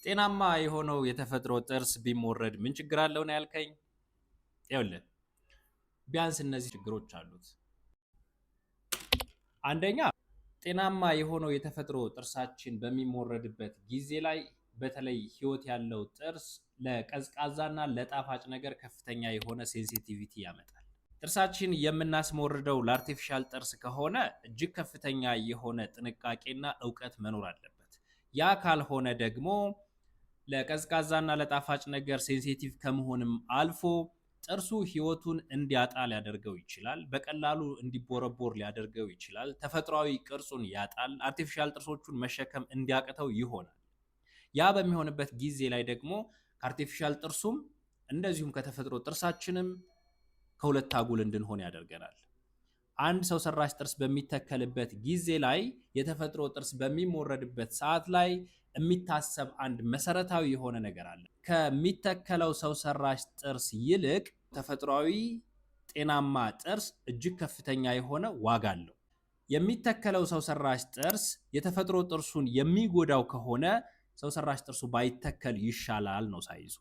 ጤናማ የሆነው የተፈጥሮ ጥርስ ቢሞረድ ምን ችግር አለው ነው ያልከኝ? ይኸውልህ፣ ቢያንስ እነዚህ ችግሮች አሉት። አንደኛ፣ ጤናማ የሆነው የተፈጥሮ ጥርሳችን በሚሞረድበት ጊዜ ላይ በተለይ ህይወት ያለው ጥርስ ለቀዝቃዛና ለጣፋጭ ነገር ከፍተኛ የሆነ sensitivity ያመጣል። ጥርሳችን የምናስሞርደው ለ artificial ጥርስ ከሆነ እጅግ ከፍተኛ የሆነ ጥንቃቄና እውቀት መኖር አለበት። ያ ካልሆነ ደግሞ ለቀዝቃዛና ለጣፋጭ ነገር sensitive ከመሆንም አልፎ ጥርሱ ህይወቱን እንዲያጣ ሊያደርገው ይችላል። በቀላሉ እንዲቦረቦር ሊያደርገው ይችላል። ተፈጥሯዊ ቅርጹን ያጣል። Artificial ጥርሶቹን መሸከም እንዲያቅተው ይሆናል። ያ በሚሆንበት ጊዜ ላይ ደግሞ ከ artificial ጥርሱም እንደዚሁም ከተፈጥሮ ጥርሳችንም ከሁለት አጉል እንድንሆን ያደርገናል። አንድ ሰው ሰራሽ ጥርስ በሚተከልበት ጊዜ ላይ፣ የተፈጥሮ ጥርስ በሚሞረድበት ሰዓት ላይ የሚታሰብ አንድ መሰረታዊ የሆነ ነገር አለ። ከሚተከለው ሰው ሰራሽ ጥርስ ይልቅ ተፈጥሯዊ ጤናማ ጥርስ እጅግ ከፍተኛ የሆነ ዋጋ አለው። የሚተከለው ሰው ሰራሽ ጥርስ የተፈጥሮ ጥርሱን የሚጎዳው ከሆነ ሰው ሰራሽ ጥርሱ ባይተከል ይሻላል ነው ሳይንሱ።